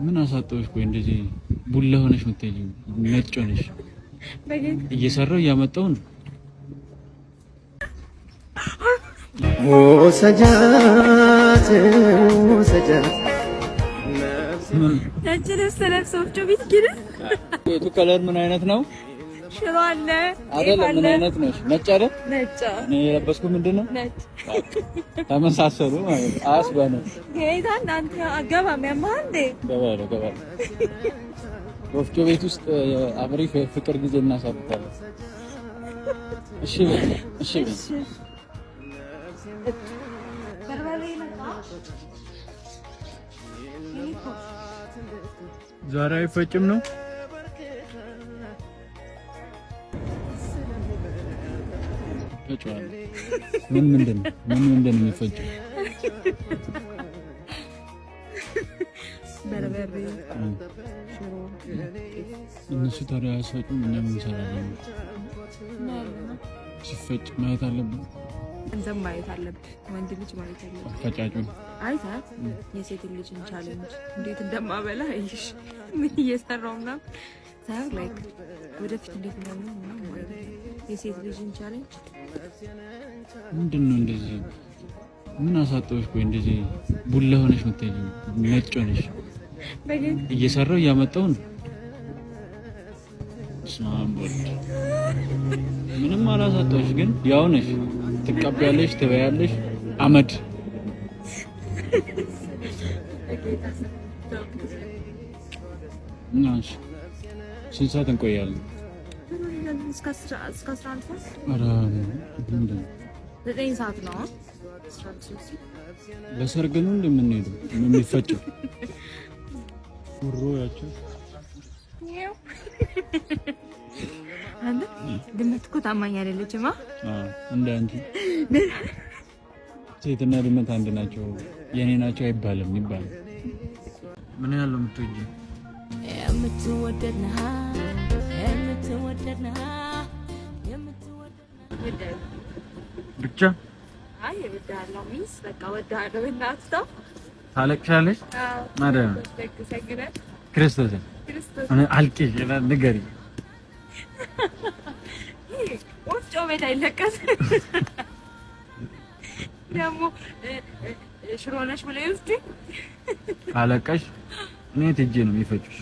ምን አሳጠውሽ? ቆይ እንደዚህ ቡላ ሆነሽ የምትሄጂው፣ ነጭ ሆነሽ እየሰራው እያመጣው ነው። ውሰጃት ውሰጃት። ነጭ ልብስ ለብሶ ወፍጮ ቤት ግን የቱ color ምን አይነት ነው? ሽሮ አለ። አይደለም? ምን አይነት ነው? ነጭ አይደል? ነጭ። እኔ የለበስኩት ምንድን ነው? ነጭ። ተመሳሰሉ ማለት ነው። አያስበንም። ጌታ እናንተ አገባም ያማህ እንዴ? ገባለሁ ገባለሁ። ወፍጮ ቤት ውስጥ አብሬ ፍቅር ጊዜ እናሳልፋለን። እሺ በይ፣ እሺ በይ። በርበሬ መጣ። ዛሬ አይፈጭም ነው? ፈጭዋለሁ። ምን ምንድን ነው? ምን ምንድን ነው የሚፈጨው? በርበሬ፣ ሽሮ። እነሱ ታዲያ አያስፈጩም? እኛ ምን እንሰራለን? ሲፈጭ ማየት አለብን። ገንዘብ ማየት አለብህ። ወንድ ልጅ ማየት አለብህ። አፈጫጩን። አይተህ የሴት ልጅን challenge እንዴት እንደማበላ አይሽ ምን እየሰራው ምናምን ሳይሆን like ወደፊት እንዴት እንደሚሆን ምናምን ማለት ነው። የሴት ልጅን challenge። ምንድን ነው እንደዚህ? ምን አሳጠውሽ? ቆይ እንደዚህ ቡላ ሆነሽ የምትሄጂው፣ ነጭ ሆነሽ እየሰራው እያመጣው ነው። በስመ አብ ወልድ። ምንም አላሳጣሁሽ፣ ግን ያው ነሽ። ትቀቢያለሽ፣ ትበያለሽ። አመድ። እና እሺ፣ ስንት ሰዓት እንቆያለን? እስከ 11 ሰዓት። ኧረ ምንድን ነው? 9 ሰዓት ነው። 11 ሰዓት። ለሰርግ ነው እንደምንሄደው የሚፈጨው ጉሮ ያቸው። ይኸው አንተ ድመት እኮ ታማኝ አይደለችማ። እንደ አንቺ ሴትና ድመት አንድ ናቸው፣ የኔ ናቸው አይባልም ይባላል። ምን ያህል ነው የምትወጂው? የምትወደድ ነህ፣ የምትወደድ ነህ፣ የምትወደድ። ብቻ። አይ እወድሃለሁ means በቃ እወድሃለሁ። እናትህ ተው። ታለቅሻለሽ? ማርያም ክርስቶስን አልቅሽ ንገሪ። ወፍጮ ቤት አይለቀስም። ደግሞ ሽሮ ነሽ ብለው ይወስዱኝ። ካለቀሽ እኔ ትጄ ነው የሚፈጩሽ።